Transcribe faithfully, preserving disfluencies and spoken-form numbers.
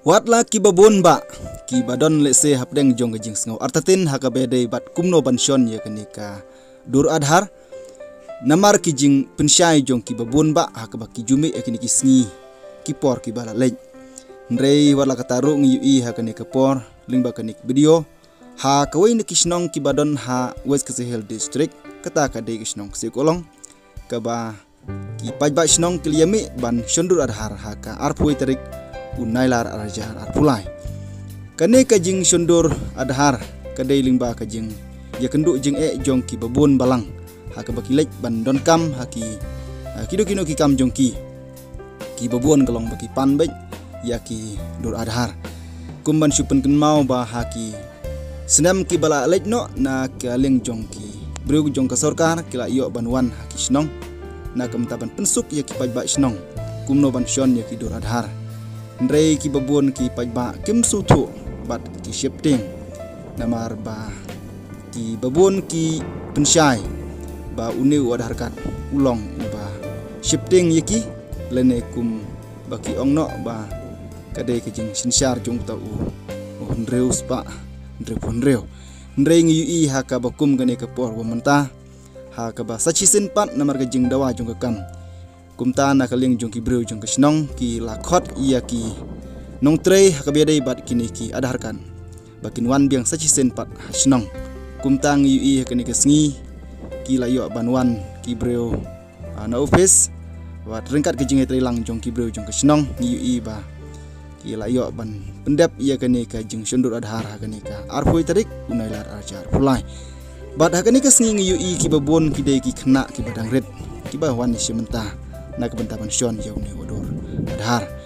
Wat la kiba bun bah kiba don lehse hapdeng jong ka jingsngew artatien ha kaba ïadei bad kumno ban shon ïa kane ka dur Aadhaar, namar ki jingpynshai jong kiba bun bah ha kaba ki ju mih ïa kine ki sngi ki por kiba la leit. Hynrei wat la katta ruh ngi ïohi ha kane ka por lyngba kane ka video ha kawei na ki shnong kiba don ha West Khasi Hills District, kata ka dei ka shnong Ksiawkohlong, kaba ki paidbah shnong ki la ïa mih ban shon dur Aadhaar ha ka arphew tarik u Nailar ar hajar arphew lai. Kane ka jingshon dur Aadhaar ka dei lyngba ka jingïakynduh jingeh jong kiba bun balang ha kaba ki leit ban donkam ha ki, ha kino kino ki kam jong ki. Kiba bun ka long ba ki pan beit ïa ki dur Aadhaar. Kum ban shu pynkynmaw ba ha ki snem kiba la leit noh, na ka liang jong ki briew jong ka sorkar ki la ïoh ban wan ha ki shnong na ka bynta ban pynsuk ïa ki paidbah shnong kumno ban shon ïa ki dur Aadhaar. Hynrei kiba bun ki paidbah kim sngewthuh bad ki sheptieng, namar ba kiba bun ki pynshai ba une u Aadhaar card u long uba sheptieng ïa ki, lane kum ba ki ong noh ba ka dei ka jingsynshar jong uta u, u hynriew spah hynriewphew hynriew. Hynrei ngi ïohi ha kaba kum kane ka por ba mynta ha kaba sa shisien pat namar ka jingdawa jong ka kam, kumta na ka liang jong ki briew jong ka shnong ki la khot ïa ki nongtrei ha kaba ïadei bad kine ki Aadhaar card ba kin wan biang sa shisien pat ha shnong. Kumta ngi ïohi ha kane ka sngi ki la ïoh ban wan ki briew, ah, na office, wat ryngkat ka jingïatreilang jong ki briew jong ka shnong ngi ïohi ba ki la ïoh ban pyndep ïa kane ka jingshon dur Aadhaar ha kane ka arphew tarik u Nailar ar hajar arphew lai. Bad ha kane ka sngi ngi ïohi kiba bun ki dei ki khynnah kiba dang rit kiba wan ïashim bynta na ka bynta ban shon ïa une u dur Aadhaar.